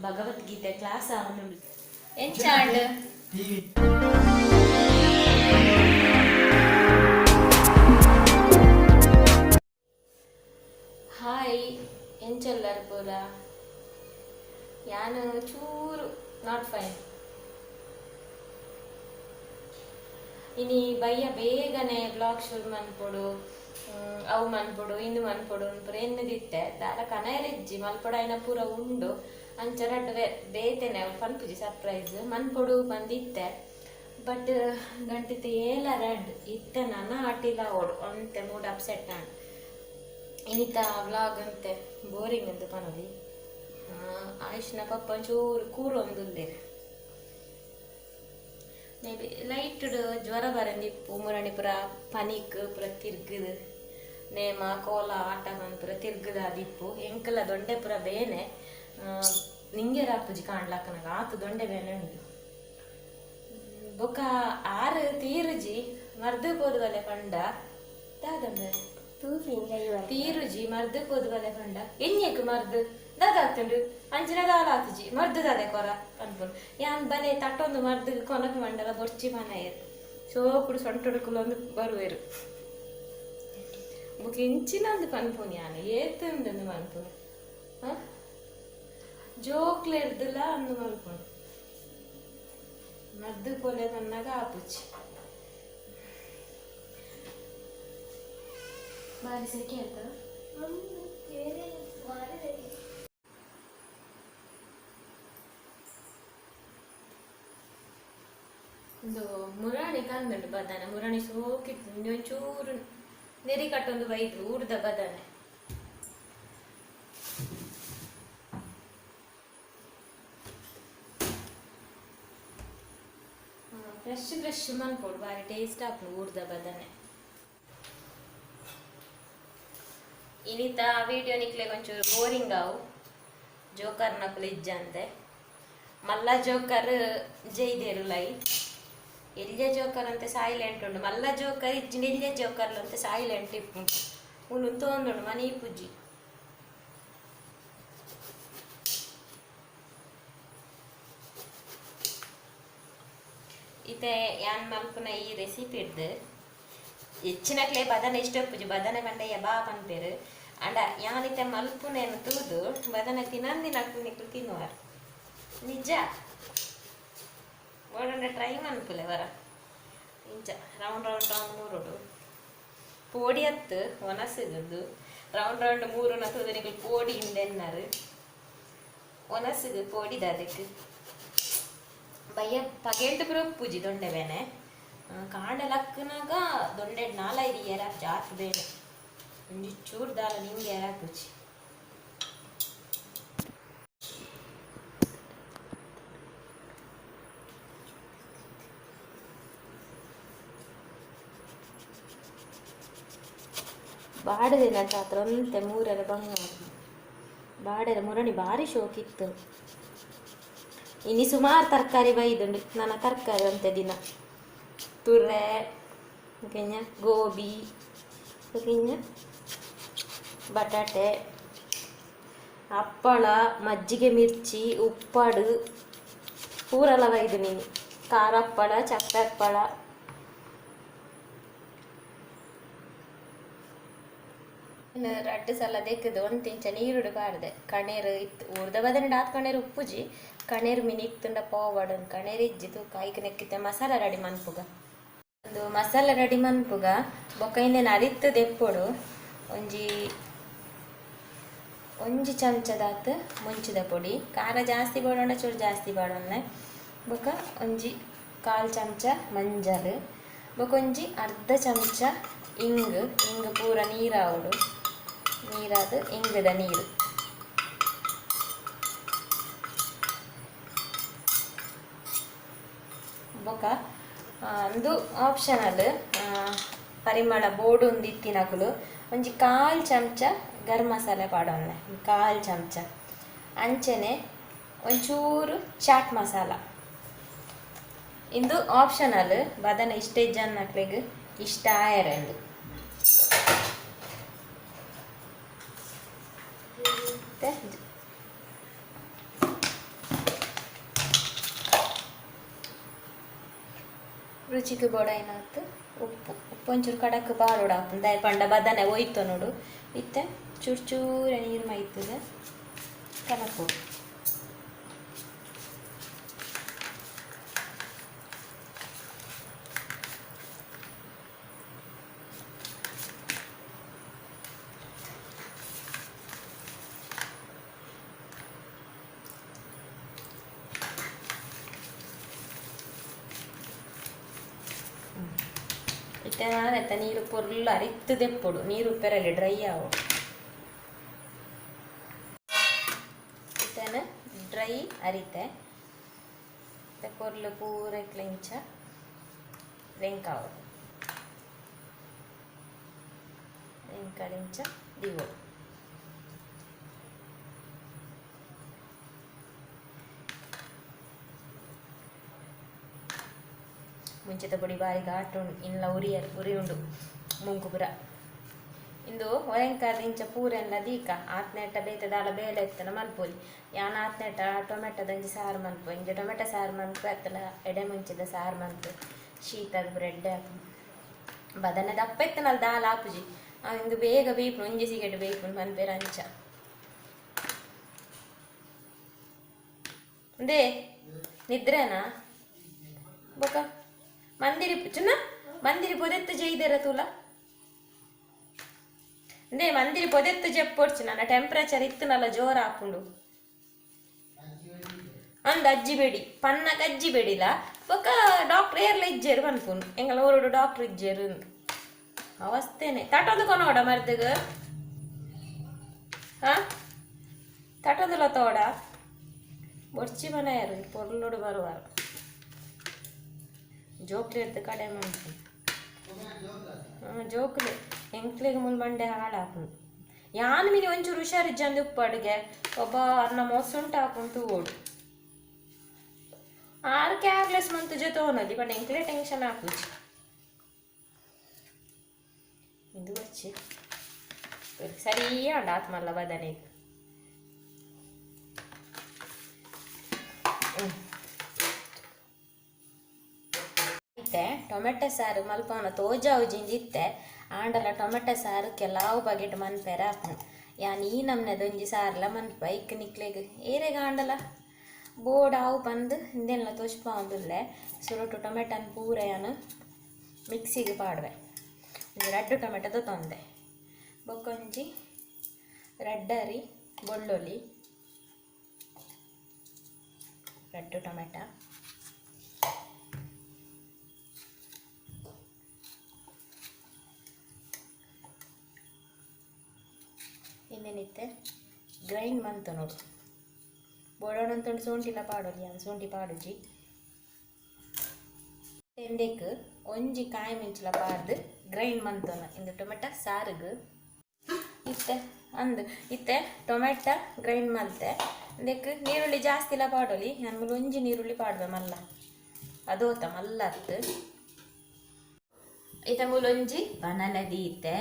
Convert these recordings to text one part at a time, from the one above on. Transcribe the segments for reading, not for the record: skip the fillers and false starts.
Bhagavad Gita class ಆವೊಂದುಂಡು ಎಂಚಾಂಡ್. Hi, ಎಂಚೊಲ್ಲರ್ ಪೂರ? ಯಾನ್ ಚೂರು not fine. ಇನಿ ಬಯ್ಯ ಬೇಗನೆ ಬ್ಲಾಗ್ ಶುರು ಮನ್ಪೊಡು, ಅವು ಮನ್ಪೊಡು, ಇಂದು ಮನ್ಪೊಡು ಪೂರ ಎನ್ನುದಿತ್ತೆ. ದಾಲ ಕನಯರಿಜ್ಜಿ, ಮಲ್ಪೊಡಾಯಿನ ಪೂರ ಉಂಡು. ಅಂಚ ರಡ್ಡ್ ಬೇತೆನೆ ಅವು ಪನ್ಪುಜಿ, ಸರ್ಪ್ರೈಸ್ ಮನ್ಪೊಡು ಬಂದಿತ್ತೆ. ಬಟ್ ಗಂಟಿತ್ತೆ ಏಲ ರಡ್ ಇತ್ತೆ ನನ ಅಟಿಲ ಓಡು ಒಂತೆ ಮೂಡ್ ಅಪ್ಸೆಟ್ ಆಂಡ್. ಇನಿತ ವ್ಲಾಗ್ ಅಂತೆ ಬೋರಿಂಗ್ ಅಂತ ಪನೊಲಿ. ಆಯುಷ್ನ ಪಪ್ಪ ಒಂಚೂರು ಕೂರೊಂದುಲ್ಲೆರ್. ಮೇ ಬಿ ಲೈಟ್ ಜ್ವರ ಬರಂದಿಪ್ಪು. ಮುರಣಿ ಪೂರ ಪನಿಕ್ ಪೂರ ತಿರ್ಗುದು, ನೇಮ ಕೋಲ ಆಟ ಪೂರ ತಿರ್ಗುದು ಆದಿಪ್ಪು. ಎಂಕಲ ದೊಂಡೆ ಪೂರ ಬೇನೆ, ನಿಂಗೆ ರಾಪುಜಿ ಕಾಣ್ಲಾಕನಾಗ, ಆತು ದೊಂಡೆ ಬೇನೆ ಉಂಡು. ಬೊಕ ಆರು ತೀರುಜಿ ಮರ್ದು ಪೋದುವಲೆ ಪಂಡ ದಾದಂಬೆ ತೀರುಜಿ ಮರ್ದು ಪೋದುವಲೆ ಪಂಡ ಎನ್ಯಕ್ ಮರ್ದು ದಾದಾತುಂಡು ಅಂಚಿನ ದಾಲ ಆತುಜಿ ಮರ್ದು ದಾದೆ ಕೊರ ಪನ್ಪುನು. ಯಾನ್ ಬಲೆ ತಟ್ಟೊಂದು ಮರ್ದು ಕೊನಕ್ ಮಂಡಲ ಬೊರ್ಚಿ ಮನಯೆರ್ ಸೋಕುಡು ಸೊಂಟೊಡು ಬರುವೆರು. ಬೊಕ ಇಂಚಿನ ಅಂದ್ ಪನ್ಪುನು ಯಾನ್ ಏತುಂದು ಮನ್ಪುನು ಜೋಕ್ಲೆರ್ದುಲ ಅಂದ್ ಮಲ್ಪುನು. ಮರ್ದು ಪೋಲೆ ಪನ್ನಾಗ ಆಪುಜಿ. ಬಾರಿ ಸೆಕೆ ಆತ. ಒಂದು ಮುರಾಣಿ ಕಂದುಂಡು ಬದನೆ. ಮುರಾಣಿ ಸೋಕಿತ್ತು, ಒಂಚೂರು ನೆರಿ ಕಟ್ಟೊಂದು ಬೈದು ಊರ್ದ ಬದನೆ. ಫ್ರೆಶ್ ಫ್ರೆಶ್ ಮನ್ಪೊಡು, ಬಾರಿ ಟೇಸ್ಟ್ ಆಪುಂಡು ಊರ್ದ ಬದನೆ. ಇನಿತ ವಿಡಿಯೋ ನಿಕ್ಲೆಗ್ ಒಂಚೂರು ಬೋರಿಂಗ್ ಆವು, ಜೋಕರ್ ನಕುಲು ಇಜ್ಜಂದೆ. ಮಲ್ಲ ಜೋಕರ್ ಜೈದೇರುಲೈ, ಎಲ್ಯ ಜೋಕರ್ ಅಂತೆ ಸೈಲೆಂಟ್ ಉಂಡು. ಮಲ್ಲ ಜೋಕರ್ ಇಜ್ಜಿಂಡ ಎಲ್ಯ ಜೋಕರ್ಲು ಅಂತೆ ಸೈಲೆಂಟ್ ಇಪ್ಪುಂಡು. ಉಂದು ತೋಂದುಂಡು ಮನಿ ಪೂಜಿ. ಇತ್ತೆ ಯಾನ್ ಮಲ್ಪುನ ಈ ರೆಸಿಪಿ ಇಡ್ದು ಹೆಚ್ಚಿನಕ್ಲೆ ಬದನೆ ಇಷ್ಟ ಉಪ್ಪುಜಿ. ಬದನೆ ಪಂಡ ಬಾ ಪನ್ಪೆರ್. ಅಂಡ ಯಾನ್ ಇತ್ತೆ ಮಲ್ಪುನೇನು ತೂದು ಬದನೆ ತಿನಂದಿನಕ್ಲು ನಿಕ್ಲು ತಿನ್ನುವಾರ್ ನಿಜ. ಬೋಡಂಡ ಟ್ರೈ ಮನ್ಪುಲೆ ವರ. ಇಂಚ ರೌಂಡ್ ರೌಂಡ್ ರೌಂಡ್ ಮೂರುಡು ಪೋಡಿ ಅತ್ತು ಒನಸುಗು. ರೌಂಡ್ ರೌಂಡ್ ಮೂರುನ ತೂದು ನಿಕ್ಲು ಪೋಡಿ ಇಂದೆನ್ನರು, ಒನಸುಗು ಪೋಡಿದ. ಅದಕ್ಕೆ ಬಯ್ಯ ಪಗೆಲ್ಡ್ ಪೂರ ಉಪ್ಪುಜಿ ದೊಂಡೆ ಬೇನೆ. ಕಾಂಡೆ ಲಕ್ಕನಾಗ ದೊಂಡೆ ನಾಲೈದು ಏರಾಪುಜಿ, ಆತ್ ಬೇನೆ. ಒಂಜಿ ಚೂರು ದಾಲ ನಿಂಗೆ ಏರಾಪುಜಿ. ಬಾಡದಿನ ಚಾತ್ರ ಒಂತೆ ಮೂರರ ಬಂಗ ಬಾಡೆರ. ಮುರಣಿ ಬಾರಿ ಶೋಕಿತ್ತು. ಇನಿ ಸುಮಾರು ತರಕಾರಿ ಬೈದುಂಡು. ನನ್ನ ತರಕಾರಿ ಒಂತೆ ದಿನ ತುರೆ ಬೊಕಿಂಜ ಗೋಬಿ ಬೊಕಿಂಜ ಬಟಾಟೆ ಹಪ್ಪಳ ಮಜ್ಜಿಗೆ ಮಿರ್ಚಿ ಉಪ್ಪಾಡು ಪೂರೆಲ ಬೈದು ನೀನು. ಖಾರ ಹಪ್ಪಳ, ಚಪ್ಪೆ ಹಪ್ಪಳ. ರಡ್ಡ್ ಸಲ ದೆಕ್ಕುದು ಒಂತಿಂಚ ನೀರುಡು ಪಾಡ್ದೆ. ಕಣೇರು ಇತ್ತು ಊರ್ದ ಬದನೆಡ್ ಆತ್ ಕಣೇರು ಉಪ್ಪುಜಿ. ಕಣೇರು ಮಿನಿ ಇತ್ತುಂಡ ಪೋವಡ್, ಕಣೇರು ಇಜ್ಜಿ ತೂಕ. ಐಕ್ ನೆಕ್ಕಿತ್ತೆ ಮಸಾಲ ರೆಡಿ ಮನ್ಪುಗ. ಒಂದು ಮಸಾಲ ರೆಡಿ ಮನ್ಪುಗ. ಬೊಕ ಇಂದೆನ್ ಅರಿತ್ ದೆಪ್ಪೊಡು. ಒಂಜಿ ಒಂಜಿ ಚಮಚದಾತ್ ಮುಂಚಿದ ಪೊಡಿ, ಖಾರ ಜಾಸ್ತಿ ಬೋಡೋಂಡ ಚೂರು ಜಾಸ್ತಿ ಪಾಡೊನ್ನೆ. ಬೊಕ ಒಂಜಿ ಕಾಲ್ ಚಮಚ ಮಂಜಲ್, ಬೊಕ ಒಂಜಿ ಅರ್ಧ ಚಮಚ ಇಂಗು. ಇಂಗು ಪೂರ ನೀರಾವೊಡು, ನೀರಾದ್ ಇಂಗುದ ನೀರು. ಬೊಕ ಉಂದು ಆಪ್ಷನಲ್, ಪರಿಮಳ ಬೋಡು ಇತ್ತಿನಕುಲು ಒಂಜಿ ಕಾಲ್ ಚಮಚ ಗರಂ ಮಸಾಲೆ ಪಾಡೊನ್ನೆ, ಕಾಲ್ ಚಮಚ. ಅಂಚನೆ ಒಂಚೂರು ಚಾಟ್ ಮಸಾಲ. ಇಂದು ಆಪ್ಷನಲ್, ಬದನೆ ಇಷ್ಟ ಇಜ್ಜನ್ನಕ್ಲೆಗ್ ಇಷ್ಟ ಆಯೆರೆ ಉಂದು. ರುಚಿಗೆ ಬೋಡಾಯಿನಾತ್ ಉಪ್ಪು ಉಪ್ಪು ಒಂಚೂರು ಕಡಕ್ ಪಾಡೋಡು ಆಪುಂಡು ದಾಯೆ ಪಂಡ ಬದನೆ ಒಯ್ತು ನೋಡು ಇತ್ತೆ ಚೂರು ಚೂರು ನೀರು ಮೈತದೆ ಕಲಪೊಡು ಇತ್ತೆ ನಾನೆತ್ತ ನೀರು ಪೊರ್ಲು ಅರಿತ್ತು ದೆಪ್ಪೊಡು ನೀರು ಉಪ್ಪೆರಲ್ಲಿ ಡ್ರೈ ಆವೊಡು ಇತ್ತೇನ ಡ್ರೈ ಅರಿತೆ ಇತ್ತೆ ಪೊರ್ಲು ಪೂರ ಇಂಚ ವೆಂಕಾವೊಡು ವೆಂಕడింಚ ದಿವೊಡು ಮುಂಚಿತ ಪೊಡಿ ಬಾರಿ ಘಾಟು ಉಂಡು ಇನ್ಲ ಉರಿಯ ಉರಿ ಉಂಡು ಮುಂಕುಪುರ ಇಂದು ಒರೆಂಕಾದ ಇಂಚ ಪೂರೆಲ್ಲ ದೀಕ ಆತ್ನೇಟ ಬೇತೆ ದಾಲ ಬೇಲೆ ಇತ್ತನ ಮಲ್ಪೊಲಿ ಯಾನ್ ಆತ್ನೇಟ ಟೊಮೆಟೊದಂಜಿ ಸಾರು ಮನ್ಪು ಇಂಚ ಟೊಮೆಟೊ ಸಾರು ಮನ್ಪು ಅತ್ತಲ ಎಡೆ ಮುಂಚಿದ ಸಾರು ಮನ್ಪು ಶೀತದ ಬ್ರೆಡ್ ಬದನೆ ದಪ್ಪ ಇತ್ತನಲ್ಲ ದಾಲ ಆಪುಜಿ ಇಂದು ಬೇಗ ಬೇಯ್ಪುಂಡು ಒಂಜಿ ಸಿಗಟ್ ಬೇಯ್ಪುಂಡು ಮನ್ಪೇರ ಅಂಚ ಅಂದೇ ನಿದ್ರೆನಾ ಬೊಕ ಮಂದಿರಿ ಚುನ್ನ ಮಂದಿರಿ ಪೊದೆತ್ತು ಜೈದೆರ ತೂಲ ಅಂದೇ ಮಂದಿರಿ ಪೊದೆತ್ತು ಜೆಪ್ಪೊಡ್ಚು ನನ್ನ ಟೆಂಪ್ರೇಚರ್ ಇತ್ತುನಲ್ಲ ಜೋರ ಆಪುಂಡು ಅಂದ ಅಜ್ಜಿ ಬೇಡಿ ಪನ್ನಕ ಅಜ್ಜಿ ಬೇಡಿಲ್ಲ ಬೊಕ ಡಾಕ್ಟ್ರ್ ಏರ್ಲ ಇಜ್ಜೇರು ಪನ್ಪುನು ಎಂಗಲ ಊರುಡು ಡಾಕ್ಟ್ರ್ ಇಜ್ಜೇರು ಅವಸ್ಥೆನೆ ತಟೊಂದು ಕೊನೋಡ ಮರ್ದಗ ಹಾ ತಟೊಂದುಲ ತೋಡ ಬೊರ್ಚಿ ಮನೆಯರು ಪೊರ್ಲುಡು ಬರುವಾರು ಜೋಕ್ಲಿ ಎತ್ತು ಕಡೆ ಮನ್ಪು ಜೋಕ್ಲಿ ಎಂಕ್ಲೆಗ್ ಮುಲ್ ಮಂಡೆ ಹಾಳಾಪುಂಡು ಯಾನ್ ಮಿನಿ ಒಂಚೂರು ಹುಷಾರಿಜ್ಜಂದು ಉಪ್ಪು ಅಡುಗೆ ಒಬ್ಬ ಅನ್ನ ಮೋಸುಂಟು ಹಾಕೊಂಡು ಓಡು ಆರು ಕೇರ್ಲೆಸ್ ಮಂತು ಜೊತೆ ಓನದಿ ಬಟ್ ಎಂಕ್ಲೆ ಟೆನ್ಷನ್ ಆಪುಜಿ ಇದು ಬಚ್ಚಿ ಸರಿ ಅಂಡ ಆತ್ಮಲ್ಲ ಬದನೆಗೆ ಇತ್ತೆ ಟೊಮೆಟೊ ಸಾರು ಮಲ್ಪವನ ತೋಜಾವು ಇತ್ತೆ ಆಂಡಲ ಟೊಮೆಟೊ ಸಾರು ಕೆಲವು ಬಗೆಟ್ ಮನ್ಪೆರ ಆಪುಂಡು ಯಾನ್ ಈ ನಮ್ನೆದೊಂಜಿ ಸಾರ್ಲ ಮನ್ಪ ಇಕ್ ನಿಕ್ಲೆಗ್ ಏರೆಗ್ ಆಂಡಲ ಬೋರ್ಡ್ ಆವು ಪಂದ್ ಇಂದೆಲ್ಲ ತೋಜ್ಪಾವೊಂದುಲ್ಲೆ ಸುರುಟು ಟೊಮೆಟೊನ್ ಪೂರ ಯಾನ್ ಮಿಕ್ಸಿಗೆ ಪಾಡುವೆ ಒಂಜಿ ರಡ್ಡ್ ಟೊಮೆಟೊ ತೊಂದೆ ಬೊಕ್ಕೊಂಜಿ ರಡ್ಡರಿ ಬೆಳ್ಳುಳ್ಳಿ ರಡ್ಡು ಟೊಮೆಟೊ ಇನ್ನೇನಿತ್ತೆ ಗ್ರೈಂಡ್ ಮಂತ ನೋಡು ಬೋಡೋಣಂತಂಡು ಸೋಂಟಿಲ ಪಾಡೊಲಿ ಯಾನ್ ಸೋಂಟಿ ಪಾಡುಜಿ ಎಂದೆಕ್ ಒಂಜಿ ಕಾಯಿ ಮಿಂಚಲ ಪಾಡ್ದು ಗ್ರೈಂಡ್ ಮಂತೋನ ಇಂದು ಟೊಮೆಟೊ ಸಾರುಗು ಇತ್ತೆ ಅಂದ್ ಇತ್ತೆ ಟೊಮೆಟೊ ಗ್ರೈಂಡ್ ಮಲ್ತೆ ಇಂದೆಕ್ ನೀರುಳ್ಳಿ ಜಾಸ್ತಿಲ ಪಾಡೊಲಿ ಯಾನ್ ಮೂಲು ಒಂಜಿ ನೀರುಳ್ಳಿ ಪಾಡುವೆ ಮಲ್ಲ ಅದೋತ ಮಲ್ಲ ಅತ್ತು ಇತ್ತೆ ಮೂಲು ಒಂಜಿ ಬನಲೆ ದೀತೆ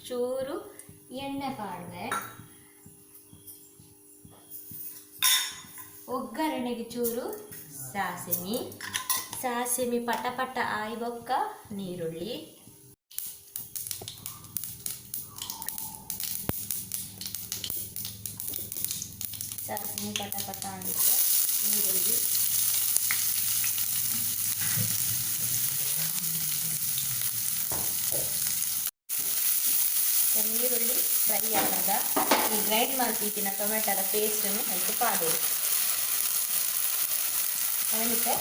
ಚೂರು ಎಣ್ಣೆ ಪಾಡುವೆ ಒಗ್ಗರಣೆಗೆ ಚೂರು ಸಾಸಿಮಿ ಸಾಸಿಮಿ ಪಟ ಪಟ ಆಯಿ ಬೊಕ್ಕ ನೀರುಳ್ಳಿ ಸಾಸಿಮಿ ಪಟ ಪಟ ಅಂದಿತ್ತು ನೀರುಳ್ಳಿ ನೀರುಳ್ಳಿ ಫ್ರೈ ಆದಾಗ ಈ ಗ್ರೈಂಡ್ ಮಾಡ್ತಿದ್ದಿನ ಟೊಮೆಟೊದ ಪೇಸ್ಟನ್ನು ಅದಕ್ಕೆ ಪಾಡೋದು ಅವನಿಗೆ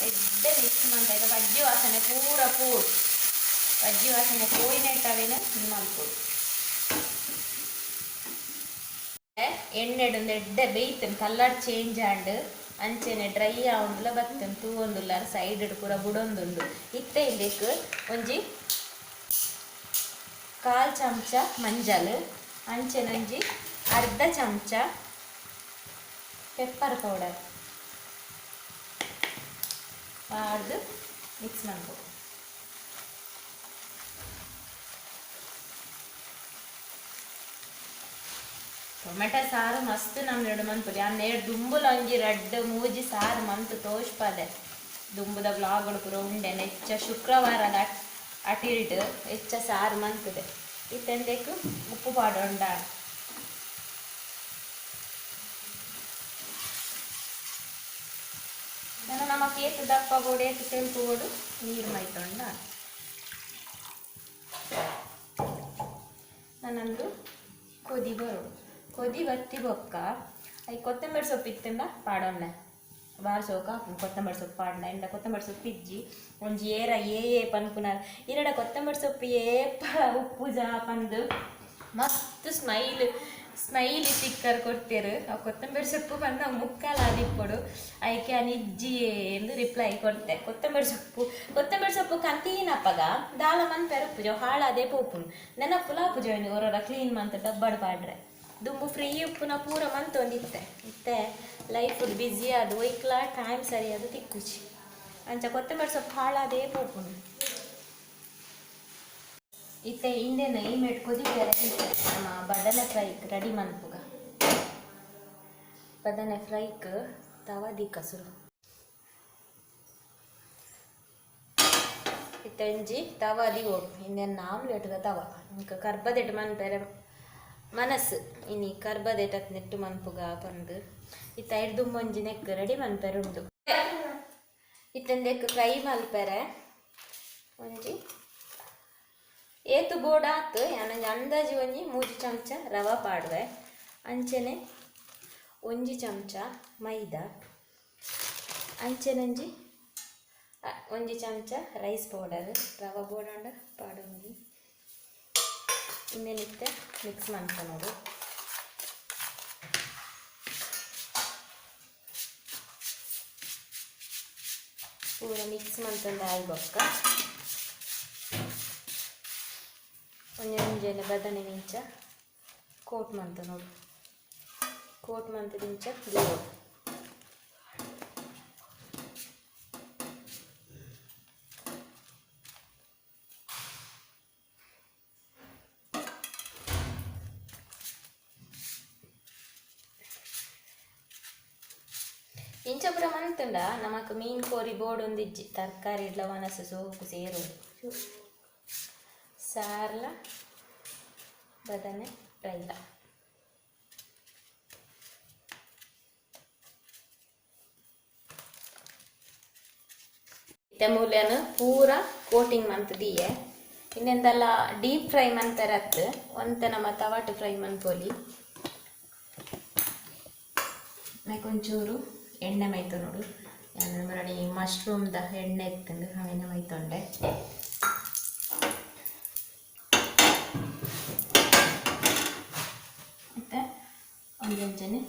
ಎಡ್ಡೆ ಮಿಕ್ಸ್ ಮಾಡ್ತಾ ಇದ್ದ ಬಜ್ಜಿ ವಾಸನೆ ಪೂರ ಪೂರ್ ಬಜ್ಜಿ ವಾಸನೆ ಪೋಯಿನೆಟ್ ಅವೇನು ಮಲ್ಪೊಡು ಎಣ್ಣೆಡ್ ಒಂದು ಎಡ್ಡೆ ಬೇಯ್ತನ್ ಕಲರ್ ಚೇಂಜ್ ಆಂಡ್ ಅಂಚೆನೆ ಡ್ರೈ ಆವುಂಡುಲ ಬತ್ತನ್ ತೂವೊಂದುಲ್ಲ ಸೈಡ್ ಪೂರ ಬುಡೊಂದುಂಡು ಇತ್ತೆ ಇಂದೆಕ್ ಒಂಜಿ ಕಾಲ್ ಚಮಚ ಮಂಜಲ್ ಅಂಚೆನೆ ಒಂಜಿ ಅರ್ಧ ಚಮಚ ಪೆಪ್ಪರ್ ಪೌಡರ್ ಪಾಡ್ದು ಮಿಕ್ಸ್ ಮಾಡ್ಬೋದು. ಟೊಮೆಟೊ ಸಾರು ಮಸ್ತ್ ನಮ್ ಎರಡು ಮನ್ಪುಲಿ ಅನ್ನ ಎರಡು ದುಂಬುಲ ಒಂಜಿ ರಡ್ಡ್ ಮೂಜಿ ಸಾರು ಮಂತ್ ತೋಷ್ಪದೆ. ದುಂಬುದ ವ್ಲಾಗ್ ಪೂರ ಉಂಡೆ ನೆಚ್ಚ ಶುಕ್ರವಾರದ ಅಟಿಲ್ಡ್ ಹೆಚ್ಚ ಸಾರು ಮಂತದೆ ಇತ್ತೆಂದೆಕ್ ಉಪ್ಪು ಪಾಡೊಂಡ ನಾನು ನಮಕ್ ಏತು ದಪ್ಪ ಬೋಡು ಏತು ತೆಂಪು ಬೋಡು ನೀರು ಮೈತೊಂಡ ನಾನಂದು ಕೊದಿ ಬರೋಡು ಕೊದಿ ಬತ್ತಿ ಬೊಕ್ಕ I ಕೊತ್ತಂಬರಿ ಸೊಪ್ಪು ಇತ್ತಂಡ ಪಾಡೊಂಡೆ ಬಾರ್ ಸೋಕ ಕೊತ್ತಂಬರಿ ಸೊಪ್ಪು ಪಾಡ್ನ ಇಂಡ ಕೊತ್ತಂಬರಿ ಸೊಪ್ಪು ಇಜ್ಜಿ ಒಂಜಿ ಏರ ಏ ಏ ಪನ್ಪುನ ಇರಡ ಕೊತ್ತಂಬರಿ ಸೊಪ್ಪು ಏಪ ಉಪ್ಪು ಜಾ ಪಂದು ಮಸ್ತ್ ಸ್ಮೈಲ್ ಸ್ಮೈಲಿ ಸಿಕ್ಕರ್ ಕೊಡ್ತೇರು ಆ ಕೊತ್ತಂಬರಿ ಸೊಪ್ಪು ಬಂದು ಮುಕ್ಕಾಲ ಆದಿಪ್ಪೊಡು ಐಕೆ ಅನಿಜ್ಜಿ ಎಂದು ರಿಪ್ಲೈ ಕೊಡ್ತೆ ಕೊತ್ತಂಬರಿ ಸೊಪ್ಪು ಕೊತ್ತಂಬರಿ ಸೊಪ್ಪು ಕಂತೀನಪ್ಪಗ ದಾಲ ಮನ್ಪೆರ ಉಪ್ಪುಜ ಹಾಳಾದೇ ಪೋಪುನು ನೆನಪುಲ ಉಪ್ಪುಜ ಹೊರರ ಕ್ಲೀನ್ ಮಂತ್ ಡಬ್ಬಡ್ ಪಾಡ್ರೆ ದುಂಬು ಫ್ರೀ ಉಪ್ಪುನ ಪೂರ ಮಂತ್ ಒಂದಿತ್ತೆ ಇತ್ತೆ ಲೈಫ್ ಬ್ಯುಸಿ ಅದು ಒಯ್ಕ್ಲ ಟೈಮ್ ಸರಿ ಅದು ತಿಕ್ಕುಚಿ ಅಂಚ ಕೊತ್ತಂಬರಿ ಸೊಪ್ಪು ಹಾಳಾದೇ ಪೋಪುನು ಇತ್ತೆ ಇಂದೆನ ಈ ಮೇಟ್ ಕೊದಿಪೆರೆ ನಮ್ಮ ಬದನೆ ಫ್ರೈ ರೆಡಿ ಮನ್ಪುಗ ಬದನೆ ಫ್ರೈಕ್ ತವ ದಿಕ್ಕಸುರು ಇತ್ತೆ ಒಂಜಿ ತವ ದಿವೋಡು ಇಂದೆನ್ ಆಮ್ಲೆಟ್ಗ ತವ ಇಂಕ ಕರ್ಬದೆಟ್ ಮನ್ಪೆರೆ ಮನಸ್ಸು ಇನಿ ಕರ್ಬದೆಟ್ ಅತ್ ನೆಟ್ಟು ಮನ್ಪುಗ ಪಂದು ಇತ್ತ ಐಡ್ದುಂಬೊಂಜಿ ನೆಕ್ ರೆಡಿ ಮನ್ಪೆರೆ ಉಂಡು ಇತ್ತೆಂದೆಕ್ ಫ್ರೈ ಮಲ್ಪೆರೆ ಒಂಜಿ ಏತು ಬೋಡಾತು ಯಾನೊಂಜಿ ಅಂದಾಜಿ ಒಂಜಿ ಮೂಜಿ ಚಮಚ ರವಾ ಪಾಡುವೆ ಅಂಚನೆ ಒಂಜಿ ಚಮಚ ಮೈದಾ ಅಂಚೆನೊಂಜಿ ಒಂಜಿ ಚಮಚ ರೈಸ್ ಪೌಡರ್ ರವಾ ಬೋಡಾಂಡ ಪಾಡೊಂಜಿ ಇಂದೆನಿತ್ತೆ ಮಿಕ್ಸ್ ಮನ್ಪೊನೊಡು ಪೂರ ಮಿಕ್ಸ್ ಮಂತೊಂದು ಆಯಿ ಬೊಕ್ಕ ಒಂಜೊಂಜೆನೆ ಬದನೆ ಮಿಂಚ ಕೋಟ್ ಮಂತ ನೋಡು ಕೋಟ್ ಮಂತದಿಂಚ ದೀವೊಡು ಇಂಚ ಪೂರ ಮಂತುಂಡ ನಮಕ್ ಮೀನ್ ಕೋರಿ ಬೋಡೊಂದಿಜ್ಜಿ ತರಕಾರಿ ಇಡ್ಲ ವನಸು ಸೋಕು ಸೇರುಂಡು ಸಾರ್ಲ ಬದನೆ ಫ್ರೈಲ ಇತ್ತೆ ಮೂಲ್ಯನ ಪೂರ ಕೋಟಿಂಗ್ ಮಂತ್ ದಿಯೆ ಇನ್ನೆಂದಲ್ಲ ಡೀಪ್ ಫ್ರೈ ಮಂತರತ್ ಒಂತೆ ನಮ್ಮ ತವಾಟು ಫ್ರೈ ಮನ್ಪೊಲಿ ಒಂಚೂರು ಎಣ್ಣೆ ಮೈತು ನೋಡು ಮರಡಿ ಮಶ್ರೂಮ್ದ ಎಣ್ಣೆ ಇತ್ತಂದು ಎಣ್ಣೆ ಮೈತೊಂಡೆ ಮತ್ತು ಒಂದೊಂಜನೆ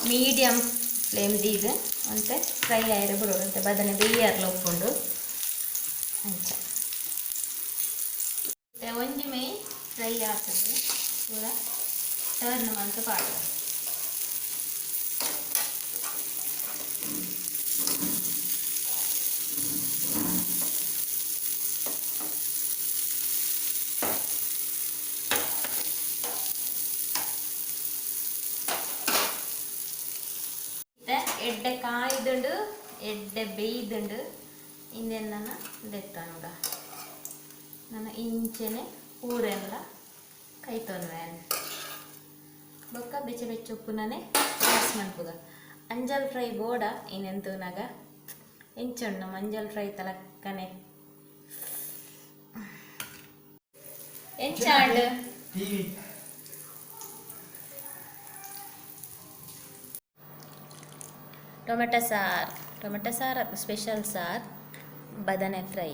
ಮೀಡಿಯಂ ಫ್ಲೇಮ್ ದೀದ್ ಒಂತೆ ಫ್ರೈ ಆಯಿರ ಬಿಡೋಡು ಅಂತೆ ಬದನೆ ಬೇಯಾರ್ಲ ಉಪ್ಪುಂಡು ಅಂಚ ಒಂಜಿ ಮೈ ಫ್ರೈ ಆಗ್ತದೆ ಪೂರ ಟರ್ನ್ ಮಂತ್ ಪಾಡುವ ಎಡ್ಡೆ ಕಾಯ್ದುಂಡು ಎಡ್ಡೆ ಬೇಯ್ದುಂಡು ಇಂದೆನ್ ನನ್ನ ದೆತ್ತನುಗ ನನ್ನ ಇಂಚೆನೆ ಊರೆಲ್ಲ ಕೈತೊನ್ವೆ ಬೊಕ್ಕ ಬೆಚ್ಚ ಬೆಚ್ಚ ಉಪ್ಪುನನೆ ಮಿಕ್ಸ್ ಮನ್ಪುಗ ಅಂಜಲ್ ಫ್ರೈ ಬೋಡ ಇನ್ನೆಂತೂನಾಗ ಎಂಚುಂಡು ಮಂಜಲ್ ಫ್ರೈ ತಲಕ್ಕನೆ ಎಂಚಾಂಡ್ ಟೊಮೆಟೊ ಸಾರ್ ಟೊಮೆಟೊ ಸಾರ್ ಸ್ಪೆಷಲ್ ಸಾರ್ ಬದನೆ ಫ್ರೈ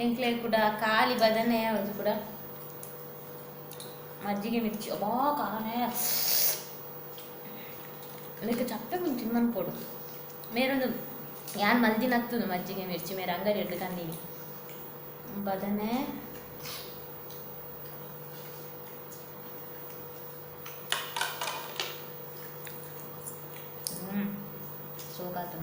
ಎಂಕ್ಲೆ ಕೂಡ ಖಾಲಿ ಬದನೆ ಅದು ಕೂಡ ಮಜ್ಜಿಗೆ ಮಿರ್ಚಿ ಅಬ್ಬಾ ಕಾರನೆ ಅದಕ್ಕೆ ಚಪ್ಪೆ ಮುಂಚೆ ಮನ್ಪೊಡು ಮೇರೊಂದು ಯಾನ್ ಮಲ್ದಿನ ಹತ್ತುದು ಮಜ್ಜಿಗೆ ಮಿರ್ಚಿ ಮೇರೆ ಅಂಗಡಿ ಹಿಡ್ದು ತಂದೀನಿ. ಬದನೆ ಸೋಗಾತು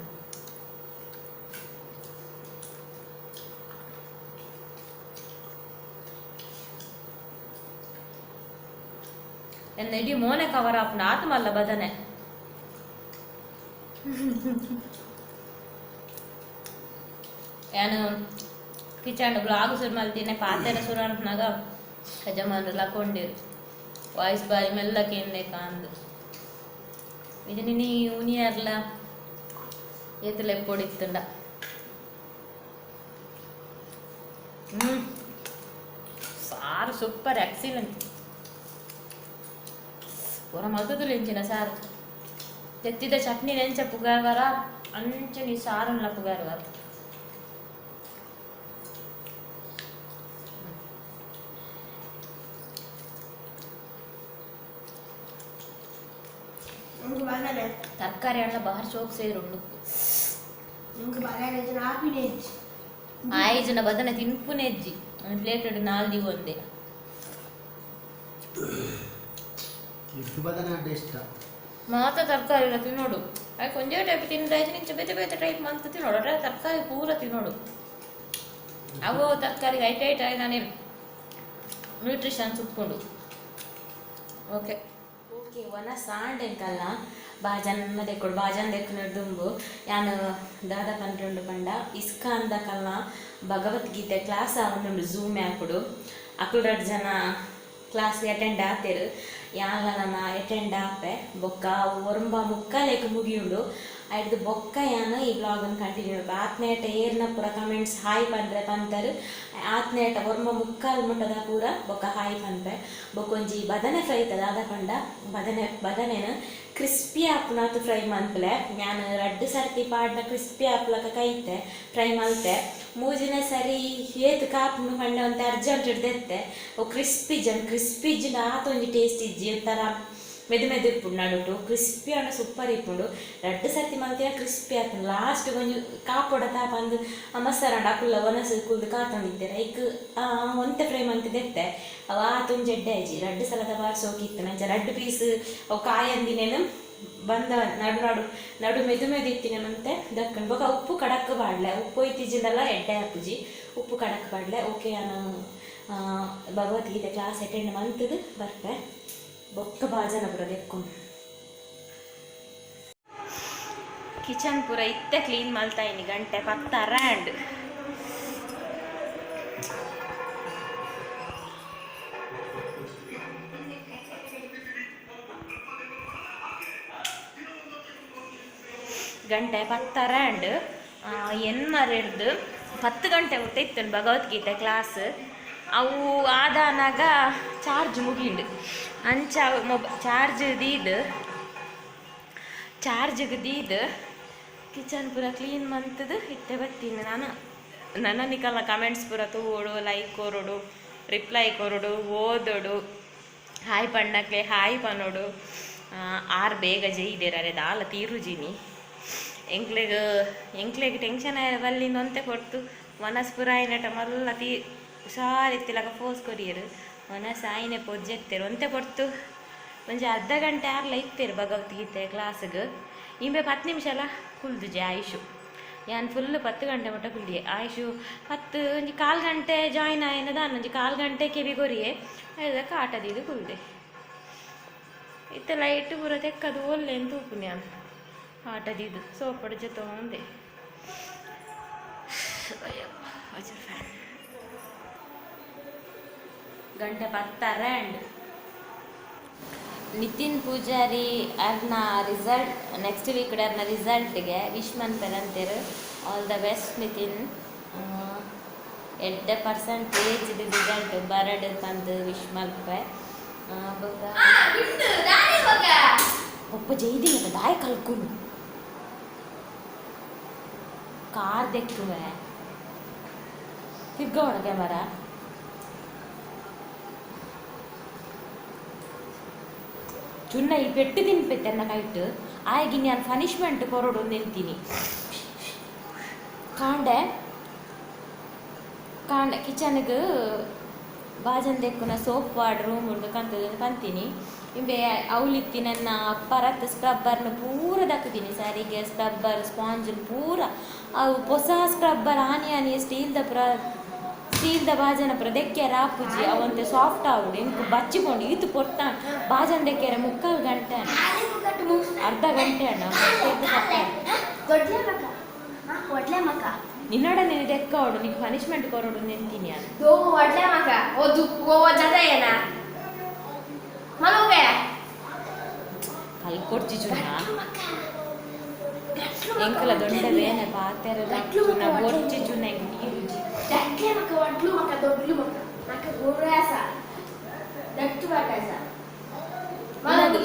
ಎನ್ನ ಇಡೀ ಮೋನೆ ಕವರ್ ಆಪುಂಡು ಆತ್ಮಲ್ಲ ಬದನೆ ಯಾನು ಕಿಚನ್ ಬ್ಲಾಗ್ ಶುರು ಮಲ್ತಿನಿ ಪಾತೆರ ಶುರು ಅನ್ಪನಾಗ ಯಜಮಾನರು ಲಕೊಂಡಿರು ವಾಯ್ಸ್ ಬಾರಿ ಮೆಲ್ಲ ಕೇಂದೆ ಕಾಂದು ಇದು ನಿನ್ನೆ ಉನಿಯರ್ಲ ಏತಲೆ ಪೊಡಿತ್ತುಂಡ ಸಾರು ಸೂಪರ್ ಎಕ್ಸಿಲೆಂಟ್ ಪೂರ ಮಲ್ತುದು ಎಂಚಿನ ಸಾರು ತೆತ್ತಿದ ಚಟ್ನಿ ನೆಂಚ ಪುಗಾರ್ವಾರ ಅಂಚನೆ ಸಾರುನ್ಲ ಪುಗಾರ್ವಾರ ತರಕಾರಿ ಹಣ್ಣ ಬಾರಿ ಸೋಕ್ ಸೇರುಂಡು ಆಯ್ಜನ ಬದನೆ ತಿನ್ಪುನೆಜ್ಜಿ ಒಂದು ಪ್ಲೇಟ್ ನಾಲ್ದಿ ಒಂದೇ ಮಾತ್ರ ತರಕಾರಿ ಇಲ್ಲ ತಿನ್ನೋಡು ಅದಕ್ಕೆ ಒಂದೇ ಟೈಪ್ ತಿಂದ್ರೆ ನಿಂಚೆ ಬೇತೆ ಬೇತೆ ಟೈಪ್ ಅಂತ ತಿನ್ನೋಡು ಅದ್ರ ತರಕಾರಿ ಪೂರ ತಿನ್ನೋಡು ಅವು ತರಕಾರಿ ಐಟ್ ಐಟ್ ಆಗಿ ನಾನೇ ನ್ಯೂಟ್ರಿಷನ್ ಸುತ್ಕೊಂಡು ಓಕೆ ಓಕೆ ಒನ ಸಾಂಡೆಂಕಲ್ಲ ಬಾಜನ್ ದೆಕ್ಕೊಡು ಬಾಜನ್ ದೆಕ್ಕುನ ದುಂಬು ಯಾನು ದಾದ ಪಂಡ್ರುಂಡು ಪಂಡ ಇಸ್ಕಾನ್ ದಕಲ್ನ ಭಗವದ್ಗೀತೆ ಕ್ಲಾಸ್ ಆವೊಂದುಂಡು ಝೂಮ್ ಆ್ಯಪುಡು ಅಕುಲು ರಡ್ಡ್ ಜನ ಕ್ಲಾಸ್ ಅಟೆಂಡ್ ಆತೆರ್ ಯಾನ್ಲ ನನ ಅಟೆಂಡ್ ಆಪೆ ಬೊಕ್ಕ ಒರಂಬ ಮುಕ್ಕಾಲೇಕ್ ಮುಗಿಯುಂಡು ಐಡ್ದ್ ಬೊಕ್ಕ ಯಾನ್ ಈ ಬ್ಲಾಗನ್ ಕಂಟಿನ್ಯೂ ಆತ್ನೇಟ ಏರ್ನ ಪೂರ ಕಮೆಂಟ್ಸ್ ಹಾಯ್ ಪಂಡ್ರೆ ಪಂತರ್ ಆತ್ನೇಟ ಒರ್ಂಬ ಮುಕ್ಕಾಲ್ ಮುಟ್ಟದ ಪೂರ ಬೊಕ್ಕ ಹಾಯ್ ಪನ್ಪೆ ಬೊಕ್ಕ ಒಂಜಿ ಬದನೆ ಫ್ರೈ ದಾದ ಪಂಡ ಬದನೆ ಬದನೆನ್ ಕ್ರಿಸ್ಪಿ ಆಪುನಾತ್ ಫ್ರೈ ಮನ್ಪುಲೆ ಯಾನ್ ರಡ್ಡ್ ಸರ್ತಿ ಪಾಡ್ನ ಕ್ರಿಸ್ಪಿ ಆಪುಲಕ ಕೈತೆ ಫ್ರೈ ಮಲ್ತೆ ಮೂಜಿನ ಸರಿ ಏತ್ ಕಾಪುಂಡು ಪಂಡ ಒಂತೆ ಅರ್ಜೆಂಟ್ ದೆತ್ತೆ ಅವು ಕ್ರಿಸ್ಪಿ ಜನ್ ಕ್ರಿಸ್ಪಿ ಇಜ್ಜಿಂಡ ಆತ ಒಂಜಿ ಟೇಸ್ಟ್ ಇಜ್ಜಿ ಒಂಥರ ಮೆದು ಮೆದು ಇಪ್ಪುಂಡು ನಡುಟು ಕ್ರಿಸ್ಪಿ ಆಂಡ ಸೂಪರ್ ಇಪ್ಪುಂಡು ರಡ್ಡ್ ಸರ್ತಿ ಮಲ್ತಿನ ಕ್ರಿಸ್ಪಿ ಆಪುಂಡು ಲಾಸ್ಟ್ ಒಂಜಿ ಕಾಪೊಡ ತಾಪಂದು ಮಸಾರಂಡ ಅಕುಲ್ಲ ಒನಸ್ ಕುಲ್ದು ಕಾತೊಂದಿತ್ತೆರ್ ಐಕ್ ಒಂತೆ ಫ್ರೈ ಮಲ್ತ್ ದೆತ್ತೆ ಅವು ಆತೊಂಜಿ ಎಡ್ಡೆ ಆಯ್ಜಿ ರಡ್ಡ್ ಸಲದ ಬಾರಿ ಸೋಕಿತ್ತು ಅಂಚ ರಡ್ಡ್ ಪೀಸ್ ಅವು ಕಾಯಂದಿನೇನು ಬಂದ ನಡು ನಡು ನಡು ಮೆದು ಮೆದು ಇತ್ತಿನ ಮಂತೆ ದಕ್ಕಂಡು ಬೊಕ ಉಪ್ಪು ಕಡಕ್ ಪಾಡ್ಲೆ ಉಪ್ಪು ಇತ್ತಿಜಿಂಡಲ ಎಡ್ಡೆ ಆಪುಜಿ ಉಪ್ಪು ಕಡಕ್ ಪಾಡ್ಲೆ ಓಕೆ ಯಾನು ಭಗವದ್ಗೀತೆ ಕ್ಲಾಸ್ ಅಟೆಂಡ್ ಮಲ್ತುದು ಬರ್ಪೆ ಬೊಕ್ಕ ಬಾಜನ ಪೂರ ದೆಕ್ಕೊಂಡು ಕಿಚನ್ ಪೂರ ಇತ್ತೆ ಕ್ಲೀನ್ ಮಲ್ತಾ ಇನಿ ಗಂಟೆ 10 ಅರಾಂಡ್ ಗಂಟೆ 10 ಅರಾಂಡ್ ಎನ್ಮರೆಡ್ದು 10 ಗಂಟೆ ಮುಟ್ಟ ಇತ್ತು ಭಗವದ್ಗೀತೆ ಕ್ಲಾಸ್ ಅವು ಆದಾನಾಗ ಚಾರ್ಜ್ ಮುಗಿಂಡು ಅಂಚ ಚಾರ್ಜ್ ದೀದ್ ಚಾರ್ಜ್ಗೆ ದೀದ್ ಕಿಚನ್ ಪೂರ ಕ್ಲೀನ್ ಮಂತದು ಇತ್ತೆ ಬತ್ತೀನಿ ನಾನು ನನ್ನ ನಿಕಲ್ನ ಕಮೆಂಟ್ಸ್ ಪೂರ ತೂವೊಡು ಲೈಕ್ ಕೊರೊಡು ರಿಪ್ಲೈ ಕೊರೊಡು ಓದೊಡು ಹಾಯ್ ಪಣ್ಣಕ್ಲೆ ಹಾಯ್ ಪನೊಡು ಆರ್ ಬೇಗ ಜೈದೇರ್ ದಾಲ ತೀರುಜಿನಿ ಎಂಕ್ಲೆಗ್ ಎಂಕ್ಲೆಗ್ ಟೆನ್ಷನ್ ಬಲ್ಲಿಂದ ಒಂತೆ ಕೊರ್ತು ಮನಸ್ ಪೂರ ಆಯಿನಟ ಮಲ್ಲ ತೀ ಹುಷಾರಿತ್ತಿಲಕ ಫೋಸ್ ಕೊರಿಯರು ಮನಸ್ ಆಯಿನೆ ಪೊಜ್ಜೆತ್ತೆರ್ ಒಂತೆ ಪೊರ್ತು ಒಂಜಿ ಅರ್ಧ ಗಂಟೆ ಆರ್ಲ ಇತ್ತೆರ್ ಭಗವದ್ಗೀತೆ ಕ್ಲಾಸ್ಗ್ ಇಂಬೆ 10 ನಿಮಿಷ ಅಲ್ಲ ಕುಲ್ದುಜೆ ಆಯುಷು ಯಾನ್ ಫುಲ್ 10 ಗಂಟೆ ಮುಟ್ಟ ಕುಲ್ದಿಯೆ ಆಯುಷು 10 ಒಂಜಿ ಕಾಲ್ ಗಂಟೆ ಜಾಯಿನ್ ಆಯಿನ ದಾನ್ ಒಂಜಿ ಕಾಲ್ ಗಂಟೆ ಕೆಬಿ ಕೊರಿಯೆ ಐದಕ್ಕೆ ಆಟ ದೀದು ಕುಲ್ದೆ ಇತ್ತೆ ಲೈಟ್ ಪೂರ ತೆಕ್ಕದು ಒಲ್ಲೆನ್ ತೂಪುನಿ ಯಾನ್ ಆಟ ದೀದು ಸೋಪಡು ಜೊತೆ ಫ್ಯಾನ್ ಗಂಟೆ 10 ಅರಾಂಡ್ ನಿತಿನ್ ಪೂಜಾರಿ ಅರ್ನ ರಿಸಲ್ಟ್ ನೆಕ್ಸ್ಟ್ ವೀಕ್ ಅರ್ನ ರಿಸಲ್ಟ್ಗೆ ವಿಶ್ ಮನ್ಪೆರ್ ಆಲ್ the best Nitin ಎಡ್ಡೆ ಪರ್ಸೆಂಟೇಜ್ ರಿಸಲ್ಟ್ ಬರಡ್ ಪಂದ್ ವಿಶ್ ಮಲ್ಪೆ ಬೊಕ್ಕ ಒಪ್ಪ ಜೈದಿಲ್ಲ ದಾಯ ಕಲ್ಕುನು ಕಾರ್ ದೆಕ್ಕುವೆ ತಿರ್ಗೋಣ ಕ್ಯಾಮರಾ ಚುನ್ನ ಈ ಪೆಟ್ಟು ತಿನ್ಪೆತ್ತೆ ಎನ್ನ ಕೈಟ್ ಆಯಗಿ ನಾನು ಪನಿಷ್ಮೆಂಟ್ ಕೊರೊಡು ನಿಂತೀನಿ ಕಾಂಡೆ ಕಾಂಡ ಕಿಚನ್ಗ್ ಬಾಜನ್ ದೆಕ್ಕುನ ಸೋಪ್ ವಾಡ್ ರೂಮ್ ಉಂಡು ಕಂತದ ಪಂತೀನಿ ಇಂಬೆ ಅವಲಿತ್ತಿ ನನ್ನ ಪರತ್ ಸ್ಕ್ರಬ್ಬರ್ನ ಪೂರ ದಕ್ಕುದೀನಿ ಸರಿಗೆ ಸ್ಕ್ರಬ್ಬರ್ ಸ್ಪಾಂಜ್ ಪೂರ ಅವು ಹೊಸ ಸ್ಕ್ರಬ್ಬರ್ ಆನಿ ಆನಿ ಸ್ಟೀಲ್ದ ಪುರ ಸ್ಟೀಲ್ದ ಬಾಜನ ಪುರ ದೆಕ್ಕೆರ ಆಪುಜಿ ಅವಂತೆ ಸಾಫ್ಟ್ ಆವುಡು ಎಂಕ್ ಬಚ್ಚಿಕೊಂಡು ಈತು ಪೊರ್ತ ಬಾಜನ್ ದೆಕ್ಕೆರೆ ಮುಕ್ಕಾಲು ಗಂಟೆ ಅರ್ಧ ಗಂಟೆ ಅಣ್ಣ. ನಿನ್ನೋಡ ನೀನು ದೆಕ್ಕಾವಡು ನೀನು ಪನಿಷ್ಮೆಂಟ್ ಕೊರೋಡು ನೆಂತೀನಿ ಕಲ್ಕೊಡ್ಚಿ ಚುನ ಎಂಕಲ ದೊಡ್ಡ ಬೇನೆ ಪಾತೆರ ಬೊರ್ಚಿ ಚುನ ಎಂಕ್ ನೀರುಜಿ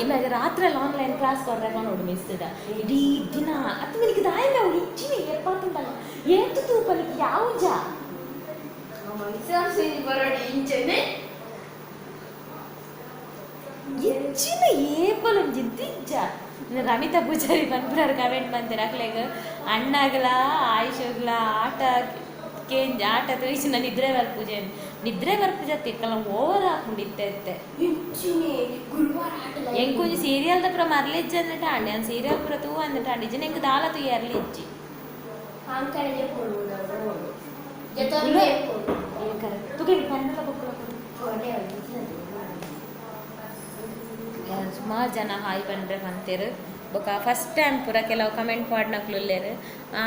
ಇವಾಗ ರಾತ್ರಿ ಆನ್ಲೈನ್ ಕ್ಲಾಸ್ ಕೊಡ್ರೆ ನೋಡು ಮಿಸ್ ಇಡೀ ದಿನ ಅತ್ತ ನಿನಗೆ ದಾಯ ಅವಳು ಇಚ್ಚಿನಿ ಏರ್ಪಾತುಂಡಲ್ಲ ಏತು ತೂಪಲಿಕ್ಕೆ ಯಾವುಜ ಇಚ್ಚಿನ ಏಪಲು ಜಿದ್ದಿಜ್ಜ ರಮಿತಾ ಪೂಜಾರಿ ಪನ್ಪುನಾರು ಕಮೆಂಟ್ ಮಂತಾರೆ ಅಕ್ಲೆಗ್ ಅಣ್ಣಗ್ಲ ಆಯುಷಗ್ಲ ಆಟ ಕೇಂಜ್ ಆಟ ತೂಯಿಸಿ ನಿದ್ರೆ ಬರ್ಪುಜೆ ನಿದ್ರೆ ಬರ್ಪುಜ ತಿಕ್ಕಲ ಓವರ್ ಹಾಕೊಂಡಿತ್ತೆ ಎಂಕೊಂಜಿ ಸೀರಿಯಲ್ ಪೂರ ಮರ್ಲಿಜ್ಜ ಅಂದಟ ಅಂಡಿ ಅಂದ್ ಸೀರಿಯಲ್ ಪೂರ ತೂ ಅಂದಟ ಅಂಡಿ ಇಜ್ಜಿ ಎಂಕ್ ದಾಲ ತೂಯರ್ಲಿ ಇಜ್ಜಿ. ಸುಮಾರು ಜನ ಹಾಯ್ ಬಂದ್ರೆ ಪಂತೇರು ಬೊಕ ಫಸ್ಟ್ ಟೈಮ್ ಪೂರ ಕೆಲವು ಕಮೆಂಟ್ ಪಾಡ್ನಕ್ಲು ಉಲ್ಲೇರು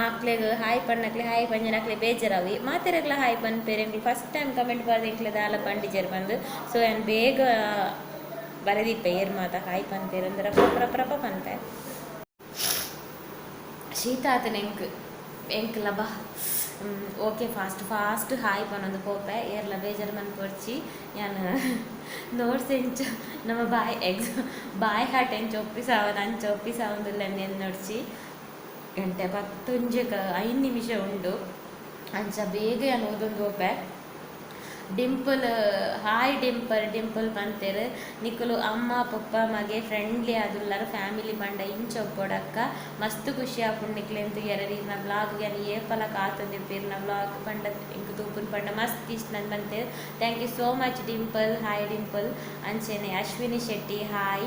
ಅಕ್ಲೆಗ್ ಹಾಯ್ ಪಣ್ಣಕ್ಲೆ ಹಾಯ್ ಪಂಜನಕ್ಲೆ ಬೇಜಾರಾವಿ ಮಾತೆರಗ್ಲ ಹಾಯ್ ಪನ್ಪೇರು ಎಂಕ್ಲು ಫಸ್ಟ್ ಟೈಮ್ ಕಮೆಂಟ್ ಪಾಡ್ದು ಎಂಕ್ಲೆ ದಾಲ ಪಂಡಿಜರ್ ಬಂದು ಸೊ ಏನ್ ಬೇಗ ಬರೆದಿಪ್ಪೆ ಏರ್ ಮಾತ ಹಾಯ್ ಪಂತೇರು ಅಂದ್ರೆ ರಪ ರಪ ರಪ ಪನ್ಪೆ. ಶೀತ ಆತನ ಎಂಕ್ ಎಂಕ್ಲ ಬಾ ಓಕೆ ಫಾಸ್ಟ್ ಫಾಸ್ಟ್ ಹಾಯ್ ಪನ್ನೊಂದು ಪೋಪೆ ಏರ್ಲ ಬೇಜಾರು ಮನ್ಪೊಡ್ಚಿ ಯಾನ್ ನೋಟ್ಸ್ ಎಂಚ ನಮ್ಮ ಬಾಯ್ ಎಕ್ಸ್ ಬಾಯ್ ಹಾಟ್ ಎಂಚ ಒಪ್ಪಿಸಾವನ್ ಅಂಚ ಒಪ್ಪಿಸಾವೊಂದುಲ್ಲ ನೋಡ್ಚಿ ಗಂಟೆ ಪತ್ತೊಂಜೆಗ್ 5 ನಿಮಿಷ ಉಂಡು ಅಂಚ ಬೇಗ ಯಾನ್ ಓದೊಂದು ಪೋಪೆ. ಡಿಂಪಲ್ ಹಾಯ್ ಡಿಂಪಲ್ ಡಿಂಪಲ್ ಪಂತೇರು ನಿಕುಲು ಅಮ್ಮ ಪೊಪ್ಪ ಮಗೆ ಫ್ರೆಂಡ್ಲಿ ಆದುಲ್ಲರ್ ಫ್ಯಾಮಿಲಿ ಪಂಡ ಇಂಚ ಒಪ್ಪೊಡಕ್ಕ ಮಸ್ತ್ ಖುಷಿ ಆಪುಂಡು ನಿಕ್ಲೆನ್ ತೂಯೆರೆ ಈರ್ನ ಬ್ಲಾಗ್ ಯಾನ್ ಏಪಲ ಕಾತೊಂದಿಪ್ಪೆ ಈರ್ನ ಬ್ಲಾಗ್ ಪಂಡ ಎಂಕ್ ತೂಪುನ ಪಂಡ ಮಸ್ತ್ ಇಷ್ಟ ನನ್ ಪಂತೇರು. Thank you so much Dimple. Hi Dimple. ಅಂಚೆನೆ Ashwini Shetty hi,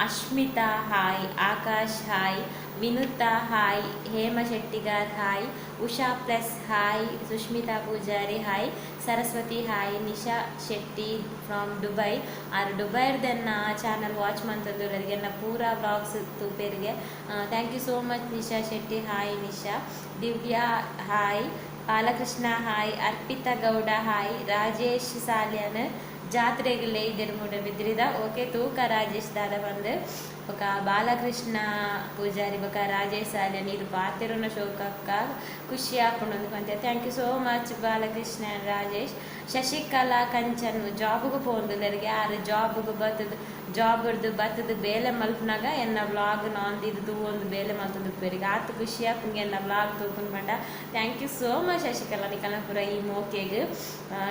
Ashmita hi, Akash hi, Vinutha hi, Hema Shettigar hi, Usha plus hi, Sushmita Poojary hi, Saraswathi hi, Nisha Shetty from Dubai are ದುಬೈರ್ದೆನ್ನ channel watch ಮಂತಂದುಲ್ಲರಿಗೆ ಎನ್ನ ಪೂರ vlogs ತೂಪೆರಿಗೆ. Thank you so much Nisha Shetty hi. Nisha Divya hi, Balakrishna hi, Arpita Gowda hi, Rajesh Salian ಜಾತ್ರೆಗ್ ಲೇಯ್ದೆರ್ ಮೂಡಬಿದ್ರಿದ okay ತೂಕ ರಾಜೇಶ್ ದಾದ ಬಂದು ಬೊಕ ಬಾಲಕೃಷ್ಣ ಪೂಜಾರಿ ಬೊಕ ರಾಜೇಶ್ ಸಾಲ್ಯಾನ್ ಇರು ಪಾತೆರುನ ಶೋಕಕ್ಕ ಖುಷಿ ಆಪುಂಡು ಪಂತೆ. Thank you so much Balakrishna and Rajesh. Shashikala Kanchan ಜಾಬುಗು ಪೋವೊಂದುಲ್ಲೆರ್ಗೆ ಆರ್ ಜಾಬುಗು ಬತ್ತುದು ಜಾಬ್ ಬತ್ತುದು ಬೇಲೆ ಮಲ್ಪುನಗ ಎನ್ನ ವ್ಲಾಗ್ ನಾಂದಿದ್ದು ತೂವೊಂದು ಬೇಲೆ ಮಲ್ತೊಂದು ಆತ್ ಖುಷಿ ಆಪುಂಡು ಎನ್ನ ವ್ಲಾಗ್ ತೂಪುನ ಪಂಡ. Thank you so much Shashikala ನಿಕಲ್ನ ಪೂರ ಈ ಮೋಕೆಗ್.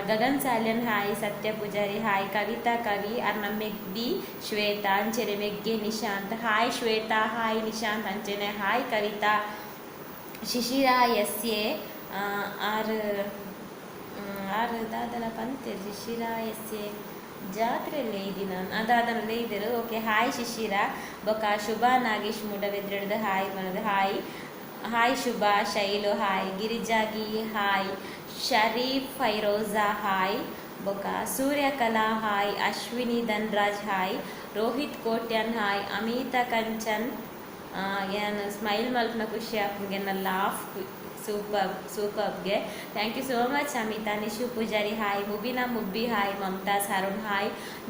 Gagan Salian hi, Satya Poojary hi, Kavitha Kavi ಅರ್ನ ಮೆಗ್ದಿ ಶ್ವೇತಾ ಅಂಚೆನೆ ಮೆಗ್ಗೆ ನಿಶಾಂತ್ ಹಾಯ್ ಶ್ವೇತಾ ಹಾಯ್ ನಿಶಾಂತ್ ಅಂಚೆನೆ hi Kavitha. Shishira S A are are ದಾದನ ಪಂತೇರು ಶಿಶಿರಾ ಎಸ್ ಎ ಜಾತ್ರೆಯಲ್ಲಿ ಇದ್ದೀನ ದಾದನ ಇದ್ದರು ಓಕೆ ಹಾಯ್ ಶಿಶಿರಾ. ಬೊಕ ಶುಭಾ ನಾಗೇಶ್ ಮೂಡಬೆದ್ರೆಡ್ದು ಹಾಯ್ ಪನದು hi hi Shubha Shailu hi, ಗಿರಿಜಾಗಿ hi, Sharif Firoza hi, ಬೊಕ Suryakala hi, Ashwini Dhanraj hi, Rohit Kotian hi, Amitha Kanchan ಯಾನ್ ಸ್ಮೈಲ್ ಮಲ್ಪುನ ಖುಷಿ ಆಪುಂಡು ಎನ್ನ ಲಾಫ್ ಸೂಪರ್ ಸೂಪರ್ಗೆ. Thank you so much Amitha. Nishu Poojary hi, Mubina Mubbi hi, Mamtaz Arun hi,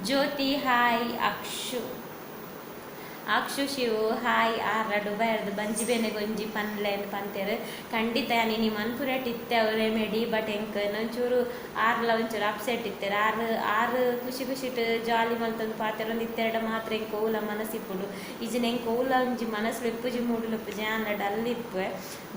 Jyothi hi, Akshu Akshu Shivu hi. ಆರ್ಲ ಡುಬೈರ್ದು ಬಂಜಿ ಬೇನೆ ಗೊಂಜಿ ಪನ್ಲೆ ಅಂದ್ ಪಂತೇರು ಖಂಡಿತ ನೀನು ಮನ್ಪುರೆಟ್ ಇತ್ತೆ ಅವು ರೆಮಿಡಿ ಬಟ್ ಎಂಕ್ ಒಂಚೂರು ಆರ್ಲ ಒಂಚೂರು ಅಪ್ಸೆಟ್ ಇತ್ತೆರ್ ಆರ್ ಆರ್ ಖುಷಿ ಖುಷಿಟ್ ಜಾಲಿ ಮಲ್ತೊಂದು ಪಾತೆರೊಂದು ಇತ್ತೆರಡ ಮಾತ್ರ ಎಂಕ್ ಓಲ ಮನಸ್ಸಿಪ್ಪುಂಡು ಇಜ್ಜಿಂಡ ಎಂಕ್ ಓಲ ಒಂಜಿ ಮನಸ್ಸು ಇಪ್ಪುಜಿ ಮೂಡುಲುಪ್ಪುಜಿ ಆಂಡ ಡಲ್ ಇಪ್ಪುವೆ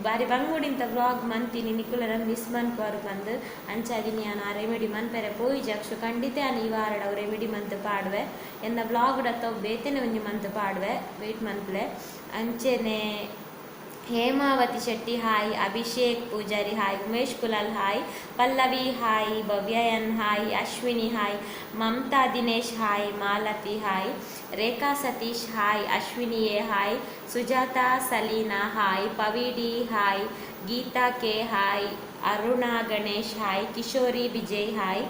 ಬಾರಿ ಬಂಗುಡಿಂತ ವ್ಲಾಗ್ ಮಂತೀನಿ ನಿಕುಲೆನ ಮಿಸ್ ಮನ್ಪುವರು ಪಂದ್ ಅಂಚಾದಿನಿ ಯಾನ್ ಆ ರೆಮಿಡಿ ಮನ್ಪೆರೆ ಪೋಯಿಜಿ ಅಕ್ಷು ಖಂಡಿತ ಯಾನ್ ಈ ವಾರಡ್ ಅವು ರೆಮಿಡಿ ಮಂತ್ ಪಾಡುವೆ ಎನ್ನ ವ್ಲಾಗ್ ಅತ್ತ ಬೇತೆನೆ ಒಂಜಿ ಮಂತ್ ಪಾಡುವೆ ವೆಯ್ಟ್ ಮನ್ಪುಲೆ. ಅಂಚೆನೆ Hemavathi Shetty hi, Abhishek Poojary hi, Umesh Kulal hi, Pallavi hi, Bhavya N hi, Ashwini hi, Mamata Dinesh hi, Malathi hi, Rekha Satish hi, Ashwini A hi, Sujatha Salina hi, Pavidi hi, Geetha K hi, Aruna Ganesh hi, Kishori Vijay hi,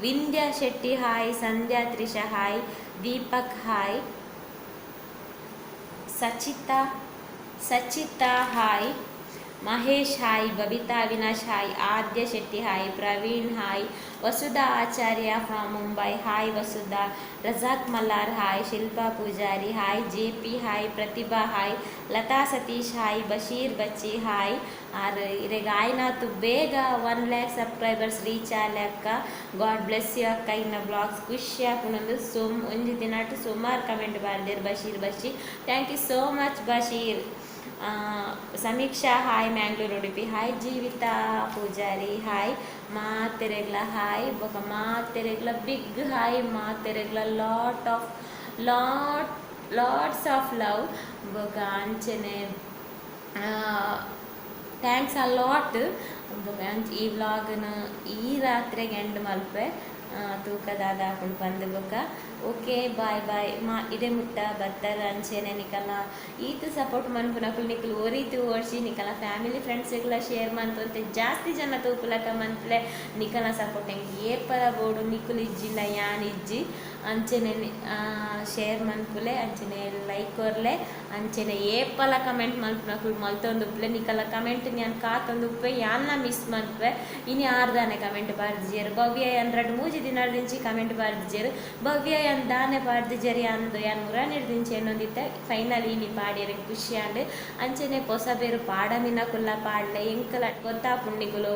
Vindhya Shetty hi, Sandhya Trisha hi, Deepak hi, Sachitha hi, Mahesh hi, Babita Avinash hi, Aadya Shetty hi, Praveen hi, Vasudha Acharya from Mumbai hi, Vasudha, Razak Mallar hi, Shilpa Poojary hi, J P hi, Pratibha hi, Latha Satish hi, Basheer Bachchi hi. Are ಇರೆಗ್ ಆಯ್ನಾತು ಬೇಗ 1 lakh subscribers reach ಆಲೆ ಅಕ್ಕ, god bless you ಅಕ್ಕ. ಇನ್ನ blogs ಖುಷಿ ಆಪುಂಡು. ಒಂಜಿ ದಿನಾಟ್ ಸುಮಾರು comment ಬಾರ್ದೇರ್ Basheer Basheer, thank you so much Basheer. Sameeksha hi, Mangalore Udupi hi, Jeevitha Poojary hi, ಮಾತೆರೆಗ್ಲ hi, ಬೊಕ ಮಾತೆರೆಗ್ಲ ಬಿಗ್ ಹಾಯ್, ಮಾತೆರೆಗ್ಲ lot of lot lots of love. ಬೊಕ ಅಂಚನೆ thanks a lot. ಬೊಕ ಈ ವ್ಲಾಗ್ನ ಈ ರಾತ್ರೆಗೆ ಎಂಡ್ ಮಲ್ಪೆ ತೂಕದಾದ ಹಾಕೊಂಡು ಬಂದು ಬೊಕ ಓಕೆ ಬಾಯ್ ಬಾಯ್. ಮಾ ಇಡೆ ಮುಟ್ಟ ಬತ್ತರ ಅಂಚೆನೆ ನಿಕಲ ಈತ ಸಪೋರ್ಟ್ ಮನ್ಪುನಕುಲು ನಿಕಲು ಒರಿತು ಓಡ್ಸಿ ನಿಕಲ ಫ್ಯಾಮಿಲಿ ಫ್ರೆಂಡ್ಸ್ಗೆಲ್ಲ ಶೇರ್ ಮಂತಂತೆ ಜಾಸ್ತಿ ಜನ ತೂಪುಲಕ ಮನ್ಪುಲೆ ನಿಕಲ ಸಪೋರ್ಟ್ ಹೆಂಗೆ ಏಪಲ ಬೋಡು ನಿಕುಲು ಇಜ್ಜಿಂಡ ಯಾನ್ ಇಜ್ಜಿ. ಅಂಚೆನೆ ಶೇರ್ ಮನ್ಪುಲೆ, ಅಂಚೆನೆ ಲೈಕ್ ಕೊರ್ಲೆ, ಅಂಚೆನೆ ಏಪಲ ಕಮೆಂಟ್ ಮನ್ಪುನಕುಲು ಮಲ್ತೊಂದುಪ್ಪಲೆ ನಿಕಲ ಕಮೆಂಟ್ ಯಾನ್ ಕಾತೊಂದುಪ್ಪೆ ಯಾನ್ನ ಮಿಸ್ ಮನ್ಪೆ. ಇನಿ ಆರ್ದಾನೆ ಕಮೆಂಟ್ ಬಾರ್ದಿಜೆರ್ ಭವ್ಯ ಯಾನ್ 2-3 ದಿನದಿಂಚಿ ಕಮೆಂಟ್ ಬಾರ್ದಿಜೆರ್ ಭವ್ಯ ಯಾನ್ ದಾನೆ ಪಾಡ್ದಿಜೆರ್ ಅಂದು ಯಾನ್ ಮುರಾನಿಡ್ದಿಂಚಿ ಎನ್ನೊಂದಿತ್ತೆ ಫೈನಲ್ ಇನಿ ಪಾಡಿಯರ್ ಖುಷಿ ಆಂಡ್. ಅಂಚೆನೆ ಪೊಸ ಬೇರು ಪಾಡಮಿನ ಕುಲ್ಲ ಪಾಡ್ಲೆ ಎಂಕಲ ಗೊತ್ತಾಪುಂಡಿಕುಲು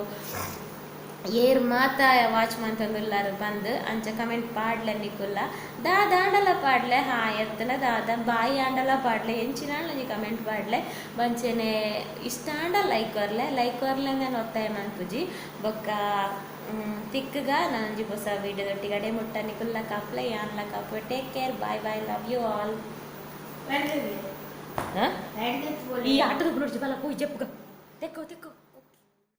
ಏರ್ ಮಾತ ವಾಚ್ ಮಂತೊಂದುಲ್ಲಾರ್ ಬಂದು ಅಂಚ ಕಮೆಂಟ್ ಪಾಡ್ಲೆ ನಿಕುಲ್ಲ ದಾದಾಂಡಲ ಪಾಡ್ಲೆ ಹಾಯ್ ಎತ್ತನ ದಾದ ಬಾಯಿ ಆಂಡಲ ಪಾಡ್ಲೆ ಎಂಚಿನಾಂಡಲ ಕಮೆಂಟ್ ಪಾಡ್ಲೆ. ಬಂಚೆನೆ ಇಷ್ಟಾಂಡ ಲೈಕ್ ಕೊರ್ಲೆ, ಲೈಕ್ ಕೊರ್ಲೆ ನಾನು ಒತ್ತಾಯ ಮನ್ಪುಜಿ. ಬೊಕ್ಕ ತಿಕ್ಕಗ ನಾನೊಂಜಿ ಪೊಸ ವೀಡಿಯೋದೊಟ್ಟಿಗೆ ಅಡೆ ಮುಟ್ಟ ನಿಕುಲ್ಲ Kaple ಯಾನ್ಲ Kapu. Take care, bye bye, love you all. ಈ ಆಟದ ನೋಡ್ಸಿ ಬಲ ಪೋಯ್ ಜಪ್ಪುಗ ತೆಕ್ಕೋ ತೆಕ್ಕೋ.